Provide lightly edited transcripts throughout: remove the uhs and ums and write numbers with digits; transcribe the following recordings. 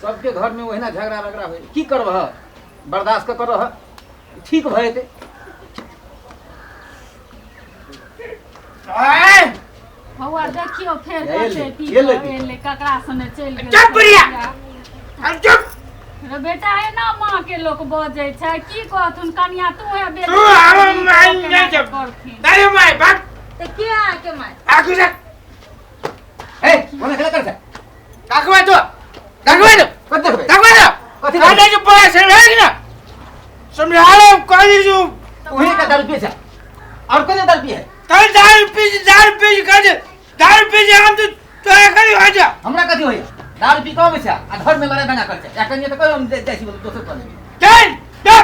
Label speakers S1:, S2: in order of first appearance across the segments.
S1: सबके घर में ओहिना झगड़ा रगड़ा होइ। की करबह, बर्दाश्त कऽ करह, ठीक भऽ जेतै।
S2: आय
S3: बौआ देखियौ फेर
S1: एलै,
S3: कते पी
S1: एलै।
S3: कऽ एलै, ककरा सने चलि गेल।
S2: चुप बुढ़िया। हम चुप।
S3: रे बेटा, एना माँ के लोक बजै छै? की कहथुन कनिया, तू है बेटी।
S2: तू हमर माय नहि छौ।
S3: करथिन।
S2: दारू माय बाप।
S4: तऽ के अहाँके माय?
S2: आगू जा।
S1: ए, कोना खेला कर छै?
S2: देखबै तो, देखबै तो।
S1: कथी देखबै?
S2: देखबै तो।
S1: कथी?
S2: कथी जो पड़ा समझा कि ना समझा कही जो।
S1: वही का दारू पिए छै और कोने दारू पिए है?
S2: कल दारू पी, दारू पी कर, दारू पी हम तो तोरा करी हो जा।
S1: हमरा कथी होइए? दारू पी कऽ अबै छै आ घर में लड़ाइ दंगा करै छै। या कनिया तऽ कहियो हम जाइ छी दोसर कऽ लेबै।
S2: चल जा।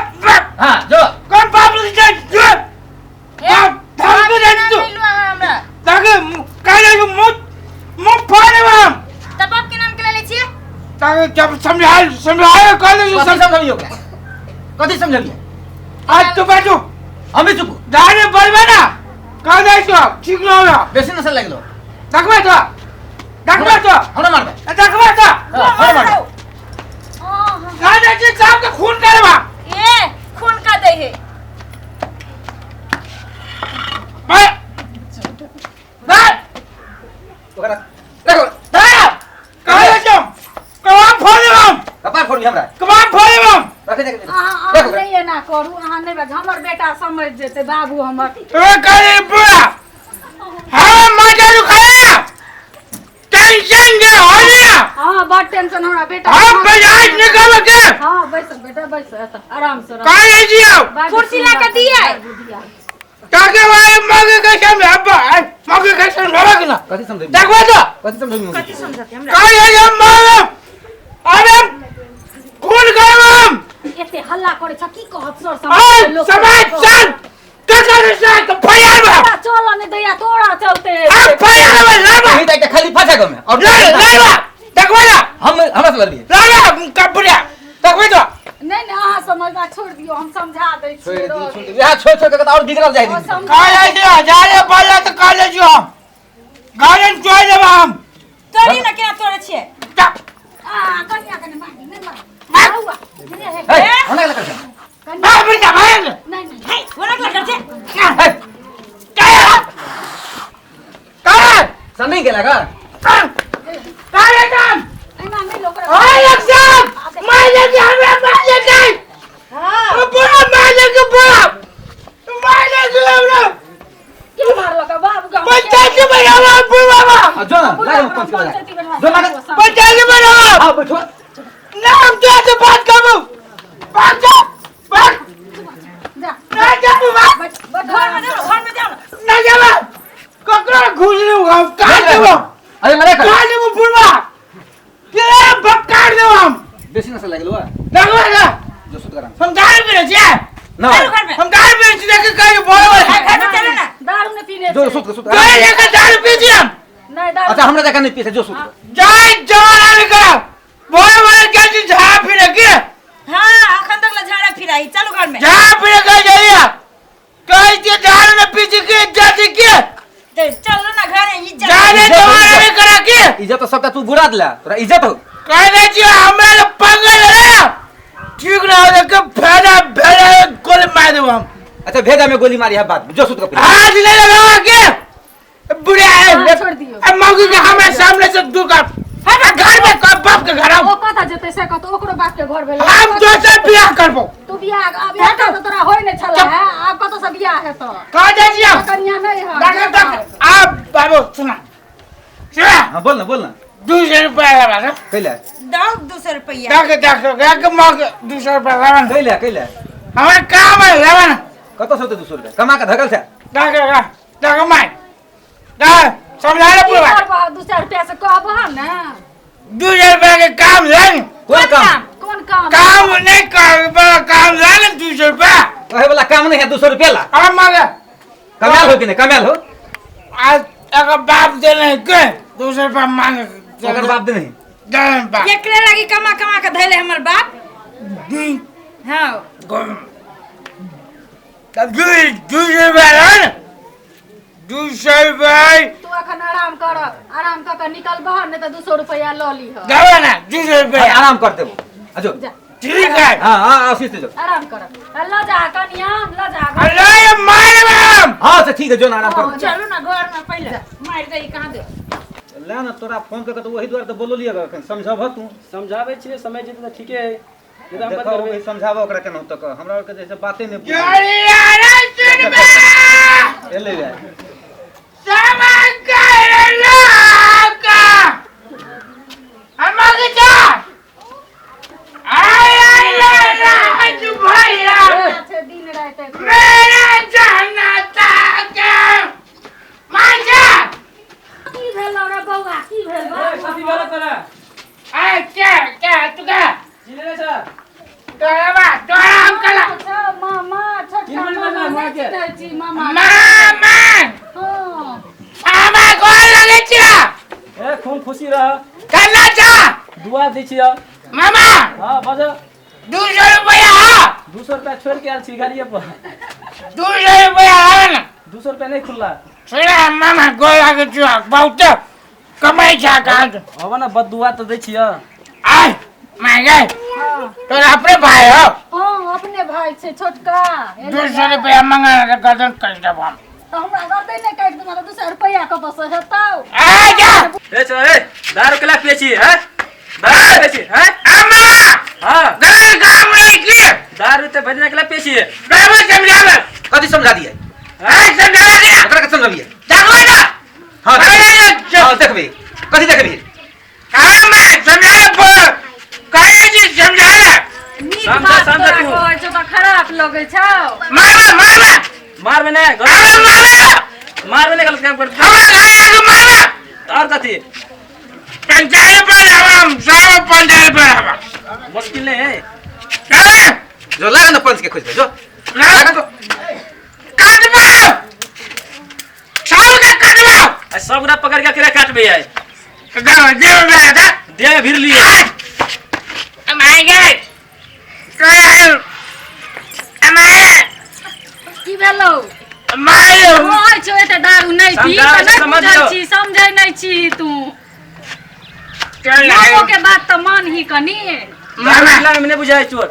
S1: हाँ जो।
S2: कौन बाप लोग चल जो। बाप दारू पी
S4: केना
S2: तू
S4: मिललू अहाँ हमरा?
S2: ताके काहे जो मुंह मुंह फाड़े हम।
S4: तऽ बाप के नाम के ले छियै?
S2: ताके जब समझा समझा कर दे।
S1: कथी समझबियो ओकरा? कथी समझबियो?
S2: आज तो बाजू।
S1: हम भी चुप।
S2: दारू बोलबे ना कह दे तो ठीक ना होला।
S1: बेसी नशा लगलो।
S2: देखबे तो, देखबे तो।
S1: हमरा मारबे?
S2: देखबे तो।
S1: हाँ, हमरा मारबे?
S2: कह दे छी साहब के खून करबा।
S4: ए खून का दे हे।
S2: बे बे।
S1: ओकरा देखो।
S2: कह दे छी कबाब फोड़ देब हम।
S1: कपार फोड़बी हमरा?
S2: कबाब फोड़ देब हम।
S1: रखे दे।
S3: अहाँ
S1: देखो।
S3: अहाँ नहि एना करू, अहाँ नहि बाजू, हमर बेटा समझ जेतै, बाबू हमर।
S2: ए कह बुढ़ा हाँ माता रुकाया टेंशन के हो गया।
S3: हाँ, बड़ टेंशन हमरा बेटा।
S2: हम बाजार निकल के।
S3: हाँ बैस बेटा, बैस एतऽ आराम से रह।
S2: कह दे छी
S3: बाबू
S4: कुर्सी ला के
S3: सुन्दर,
S4: दियै।
S3: बाबू दिया।
S2: ताके भाई मगे कैसे में अब्बा मगे कैसे में ना।
S1: कथी समझबी?
S2: देखबे तो।
S1: कथी समझबी?
S4: कथी समझते हमरा?
S2: कह दे हम मारे अरे खून करब हम।
S3: एते हल्ला करै छ, की कहत सर
S2: आय
S3: समाज लोक?
S2: समाज चल ककर साथ तो फैयार बा।
S3: तोरा चल नहि दैया तोरा चलते।
S2: हम फैयार बा लाबा।
S1: वही तऽ एकटा खाली फसा गाँव में और
S2: ले लाबा देखबे ना।
S1: हम हमरा से लड़बियै?
S2: लाबा कपड़ा देखबे तो।
S3: नहि नहि, अहाँ समझना छोड़ि दियौ, हम समझा दै
S1: छोड़ि
S3: छियै।
S1: दियौ, छोड़ि दियौ। इएह छोड़ि छोड़ि कऽ तऽ आओर बिगड़ल जाइ
S3: ओ
S1: दिन।
S3: समझा।
S2: कह दे हजारे बोला तो कह दे जो हम गार्डन चोर देब हम।
S4: तोरी ना केना तोड़े छियै?
S3: आ कनिया कने मारि नहि मार बौआ रे हे।
S1: हे, हमरा लग कर।
S2: भाग बेटा भाग।
S3: नहि नहि।
S4: हे ओना के कर छै।
S1: हे,
S2: का का
S1: समझ गेला का?
S2: का रे काम?
S3: एना नहि लोक।
S2: ओए लक्ष्मण मार के हमरा मार के।
S4: हां।
S2: बुरा मार के, बुरा मार के हमरा।
S3: के मारलक बाबू के?
S2: पंचायत बनावा बुरा।
S1: आ जो ना लाग पंच के लगा जो लाग।
S2: पंचायत बनावा।
S1: हां बैठो।
S2: ना हम तो से बात करू, भाग जा भाग।
S3: जा।
S2: ना जा भाग।
S3: बैठ बैठ।
S4: घर में जाओ, घर में जाओ।
S2: ना जावा ककरो घुस नहीं हम काट देबो।
S1: अरे मरे कर।
S2: काट देबो बुढ़वा के बक काट देबो हम।
S1: बेसी नशा लागल हुआ।
S2: देखो ना।
S1: जो सुत कराम।
S2: हम दारू पीने छियै।
S1: ना।
S4: चलो घर में।
S2: हम दारू पीने छियै के कहीं बोले बोले।
S4: घर में चलो ना।
S3: दारू नहि पीने
S1: जो
S3: छै।
S1: सुत सुत।
S2: जाय लेके दारू पी छी हम।
S3: नहि दारू।
S1: अच्छा हमरा देखा नहीं पीछे, जो सुत।
S2: जाय जवाना नहीं करा बोले बोले क्या चीज झा फिरे के।
S4: हां अखन तक ला झाड़ा फिराई, चलो घर में।
S2: झा फिरे के जाइया कहीं के दारू न पी छी के जाति के।
S4: तो चलो ना घर में इज्जत।
S2: जाने जवाना नहीं करा के।
S1: इज्जत तो सबटा तू बुरा दिला, तोरा इज्जत हो।
S2: कहने छी हमरा तो पंगल रे ठीक ना हो के फायदा भेड़ा गोली मार देबो हम।
S1: अच्छा भेजा में गोली मारी है बात, जो सुत कर।
S2: हाथ नहीं लगावा के बुढ़िया है।
S3: हाँ, छोड़ दियौ।
S2: अब मौगी के हमारे सामने से दूर कर, हमरा घर में कब बाप के घर
S3: ओ
S2: हम।
S3: कतऽ जेतै से कतऽ, ओकरो बाप के घर भेलै।
S2: हम दोसर बियाह करबो।
S3: तू बियाह आब हेतौ तऽ तोरा होइ नहि छलै है, आब कतऽ से बियाह हेतौ?
S2: कह दे छी हम।
S3: कनिया नहि है।
S2: देख देख आप बाबू सुना सुना।
S1: हां बोल ना, बोल ना।
S2: 200 रुपया लगा ना।
S1: कैला?
S4: दाও 200 रुपया।
S2: देख देख देख मौगी 200 रुपया लगा ना।
S1: कैला कैला?
S2: हमारे काम है लगा ना।
S1: कतऽ से होतै 200 रुपया? कमा के धगल छै।
S2: देख देख देख my देख समझा ले
S3: की
S2: पूरा।
S3: करबह 200 रुपया से, कहबह ने?
S2: 200 रुपया के काम लाइन।
S1: कोन काम?
S3: कोन काम?
S2: काम नहीं कर काम लाइन 200 रुपया।
S1: कहे वाला काम नहीं है 200 रुपया ला।
S2: हम मांगे।
S1: कमाल हो कि नहीं कमाल हो?
S2: आज अगर बाप दे नहीं के 200 रुपया मांगे।
S1: ओकर बाप दे नहीं।
S2: दे बाप।
S4: एकरे लागी कमा कमा के धैले हमर बाप। हां।
S2: तब दू 200 रुपया लाइन। 200 रुपया।
S3: तू अखन आराम कर, आराम कऽ के निकल बाहर, नहीं तऽ 200 रुपया लऽ लीह।
S2: देबो ना 200 रुपया।
S1: आराम कर देबो आ जो।
S3: जा।
S2: ठीक है।
S1: हाँ हाँ आशीष से जो।
S3: आराम कर, ल जा कनिया, ल जा।
S2: अरे मारब।
S1: हाँ से ठीक है, जो ना आराम कर।
S4: चलू ना घर में, पहिले मारि दे कहाँ दे।
S1: ले ना तोरा फोन कर के तो वही द्वारे तऽ बोललियै अखन, समझबह तू।
S5: समझाबै छियै, समझ जेतै तऽ ठीके है, नहीं तऽ हम
S1: देखो
S5: कथी करबै?
S1: वही समझाबह ओकरा केनाहु तक, हमरा आरके जैसे बाते नहि बुझै।
S2: अरे सुनबे।
S1: एलै रे।
S2: सब कर हमर जा आय आय राज भैया।
S3: छै दिन राति
S2: मेरा जाना ताके माजा।
S3: की भेल रे बौआ, की भेल?
S5: ए, कथी भेल तोरा?
S2: आय क्या क्या तुका
S5: चिन्है नहि छह?
S2: तोरा बा तोरा हम कला।
S3: अच्छा मामा, छोटका
S5: चिन्हबै
S3: मामा
S5: नहि
S3: नहि
S5: मामा के?
S3: चिन्है छी मामा?
S2: मामा।
S3: हाँ।
S2: मामा गोर लगे छिया।
S5: ए, खूब खुशी रह।
S2: कन्ना जा।
S5: दुआ दै छियह।
S2: मामा।
S5: हाँ बज।
S2: 200 रुपया।
S5: 200 रुपया छोड़ि के आयल छी गाड़िए पर।
S2: 200 रुपया आवे ना।
S5: 200 रुपया नहीं खुलला।
S2: सुना मामा गोर लगे छिया, बहुत कमाई छा कहाँ।
S5: हबा ना बदुआ तऽ दै छियह।
S2: आय मांगे तोरा अपने भाई हो।
S3: हाँ अपने भाई छै छोटका।
S2: 200 रुपया मंगा तो गर्दन कट देब हम।
S3: तऽ हमरा गर्दन नहि काटि देबऽ तऽ 200 रुपया कतऽ से हेतौ?
S2: आ जा।
S5: ए चल, ए दारू केला पियै छी हैं? दारू पियै छी हैं?
S2: अम्मा।
S5: हाँ।
S2: गलत काम नहीं किए।
S5: दारू तऽ भजना केला पियै छी।
S2: बाबू समझावे।
S1: कथी समझा दियै?
S2: आय समझावे दिया।
S1: ओकरा के समझबियै?
S2: देखो ना।
S1: हाँ
S2: अरे
S1: हाँ देखबी, कथी देखबी?
S2: अम्मा समझावे बोल कहे जी समझावे।
S3: नीक
S5: समझा,
S3: बात
S5: समझा
S3: तोरा
S5: तू।
S3: कहै छौ तऽ खराब लगै छौ।
S2: मारबे मारबे।
S5: मारबे नहि।
S2: अरे मारबे।
S5: मारबे नहि, गलत काम कर।
S2: हमरा घर आके मारबे।
S5: और कथी?
S2: पंचायत पर आवा हम सब, पंचायत पर आवा।
S5: मुश्किल नहीं है।
S2: अरे
S1: जो लागन ना पंच के खोज दे जो।
S2: लागन काटबो सब के काटबो।
S5: आ सब गोटा पकड़ के अकेले काटबे आइ।
S2: गाँव देव में था।
S5: देह भीड़ लिए।
S2: मांगे
S3: की भेलौ?
S2: मायो।
S3: कहै छौ एते दारू नहि पी
S5: समझाबै
S3: तऽ
S5: छै,
S3: नहि
S5: समझ
S3: बुझै
S5: लो।
S3: छी, समझै नहि छी तू।
S2: चल।
S3: मामो के बात तऽ मानही कनी।
S5: दारू
S2: मामा।
S5: पीला में नहि बुझाइ चोर।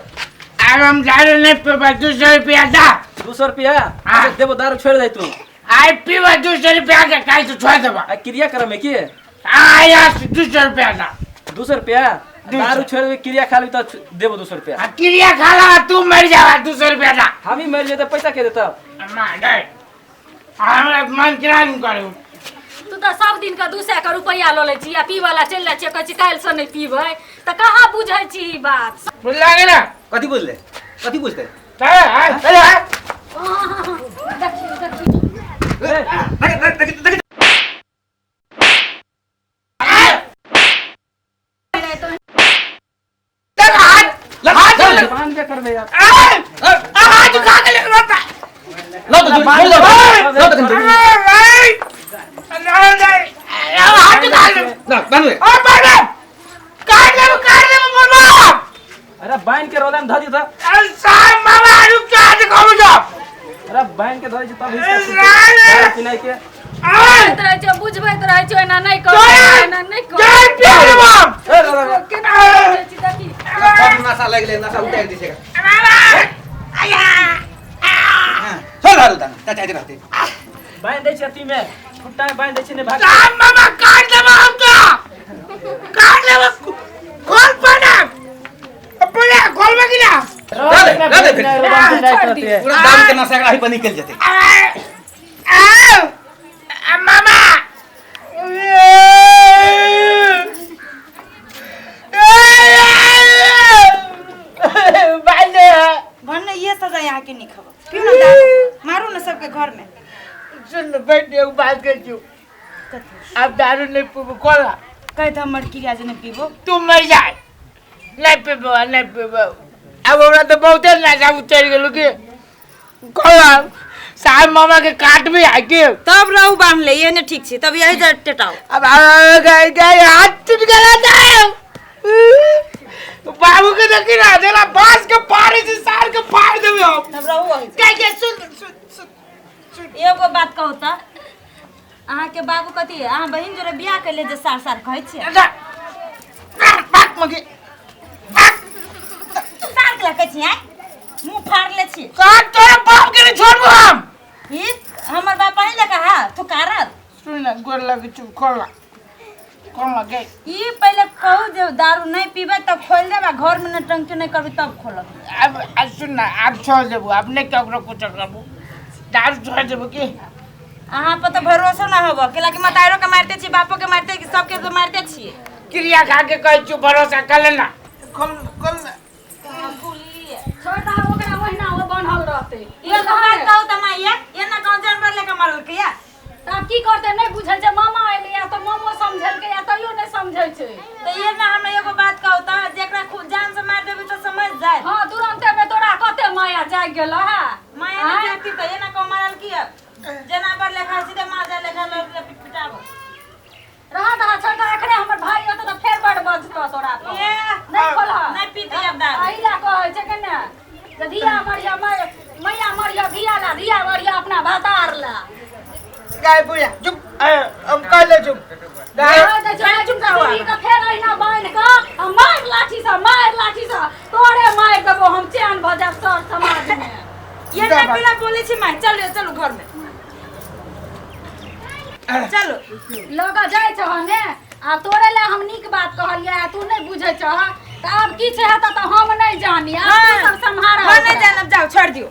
S2: अब हम दारू नहीं पीबा, 200 रुपया दा।
S5: 200 रुपया?
S2: हाँ।
S5: अच्छा, देबो, दारू छोड़ि दे तू।
S2: आई पीबा 200 रुपया के, काहे से छोड़ देबा?
S5: आ क्रिया करमे की?
S2: आ 200 रुपया दा।
S5: 200 रुपया?
S2: 200।
S5: दारू छोड़ि देबे, क्रिया खा लेबी तऽ देबो 200 रुपया।
S2: आ क्रिया खा ला तू मर जावा, 200 रुपया दा।
S5: हम ही मरि जेतै, पैसा के देतौ?
S2: अम्मा नहीं हमरा मन केना नहीं करू।
S3: तू तऽ सब दिन के 200 के रुपया लऽ लै छी आ पीबऽ ला चलि जाइ छियै, कहै छी काल्हि से नहि पीबै, तऽ कहाँ बुझै छी ई बात?
S2: बुझला गेला?
S1: कथी बुझले, कथी बुझते?
S2: चल आ चल आ।
S3: देखियौ देखियौ।
S1: देख देख देख।
S2: चल हाथ हाथ
S5: बांध के करबे यार।
S2: आ हाथ खा के ले रोता।
S1: लो तो छोड़ दो, लो तो
S2: हाथ खा ले।
S1: ना बांधे।
S2: ओ बाबा काट ले काट ले बोलबा।
S5: अरे बांध के रोला में धऽ दियौ।
S2: अरे साहब मामा रुक जा देखो मुझे।
S5: अरे बांध के धऽ दै छी तब
S2: अरे!
S5: हिसका पिनाइ के।
S3: बुझबैत रहै छियौ, बुझबैत रहै छियौ, एना नहि कर, एना नहि कर।
S2: जय प्यार बाप।
S5: ए, रो, रो, रो।
S3: केना बुझै छी देखी।
S1: सब नशा लागि गेलै, नशा उतारि दै छै।
S2: बाबा आया।
S1: छोड़ दारू दारू चाचा रहते।
S5: बांध दै छी अथी में, खुट्टा में बांध दै छी, नहि भाग।
S2: साहब मामा काट देबा हम तो काट देबा, खोल पड़ा अपने खोलबे कि ना?
S1: रह दे, रह दे फिर।
S5: रोला में पिनाइ करते।
S1: पूरा दारू के नशा एकरा ही पर निकलि जेतै।
S2: आ मामा
S4: भन्ने ये सजा यहाँ के नहीं खबर क्यों ना दारू मारू ना सबके घर में।
S2: सुन बैठ एगो बात कर छु, अब दारू नहीं पीबो कोला।
S4: कहे तो हमर क्रिया जे नहीं पीबो।
S2: तू मर जाए, नहीं पीबो नहीं पीबो। अब हमरा तो बहुते नशा उतर गेलो के कोला साहब मामा के काट भी आ के
S4: तब रहू बांध ले, ये नहीं ठीक छी तब यही जा टेटाओ।
S2: अब आ गए गए हाथ टूट गया था बाबू के देखी ना जरा बांस के पारे से सार के फाड़ देबे हम।
S4: तब रहू वही
S2: क्या क्या सुन सुन सुन
S4: एगो बात कहू त अहाँ के बाबू कथी अहाँ बहिन जोरे बियाह कैले जे सार सार कहै छियै।
S2: जा बात मगे।
S4: सार के कहै छियै, मुंह फाड़ ले छी।
S2: सार तोरा बाप के नहीं छोड़बो हम।
S4: ई हमर बाप अहीं लेखा हा थुकारल।
S2: सुन ना, गोर लगे छु, खोल ना, खोल ना गे।
S4: ई पहिले कहू जे दारू नहीं पीबै तब खोल देब, आ घर में नौटंकी नहीं करबै तब खोलब।
S2: अब अब सुन ना, अब छोड़ देबो, अब नहीं ककरो कुछ करबो, दारू छोड़ देबो की।
S4: अहाँ पर तऽ भरोसो ना होबो केला कि मतारो के मारते छी, बापो के मारते छी, सबके तो मारते छी।
S2: क्रिया खा के कहै छु, भरोसा कर लेना। खोल खोल ना।
S3: छोड़ दह ओकरा, ओहिना ओ बन्हल रहतै।
S4: ई तो बात कहू त माइया, एना गाँव जानवर लेके मारलकै या।
S3: तऽ आब की करतै, नहि बुझै छै। मामा एलै तऽ मामो समझेलकै आ तैयो नहि समझै छै।
S4: तऽ ये ना हमरा एगो बात कहू त, जेकरा खूब जान से मार देबै तऽ समझ जाए।
S3: हँ, तुरन्ते मे तोरा कते माया जागि गेल है।
S4: माया नहीं जागती तऽ एना कहू मारल किया? जानवर लेखा सीधे मार जा लेखा लड़ पिटाबो।
S3: रह दह, छोड़ दह, एखने हमर भाई औतै तऽ फेर बड बजतौ तोरा पर।
S4: ए,
S3: नहि खोलह।
S4: नहीं पीते अब दारू।
S3: एहि लए कहै छै के ने जे धिया मरिया मैया मरिया धिया ला, धिया मरिया अपना भातार ला।
S2: गाय बुढ़िया चुप, हम कह ले चुप। दारू
S3: रहै दै छै, चुप के फेर अहिना बान्हि कऽ आ मारि लाठी सँ, मारि लाठी सँ तोरे मारि देबो हम, चैन भऽ जायब सर समाज मे।
S4: ये ना पीला बोले छी माय, चलो चलो घर में चलो।
S3: लऽ कऽ जाइ छह ने, आ तोरे लए हम नीक बात कहलियै आ तू नहि बुझै छह, तऽ आब किछु हेतौ तऽ हम नहि जानी, आब तू सब सम्हार।
S4: हम नहीं जानब, जाओ छोड़ दियो।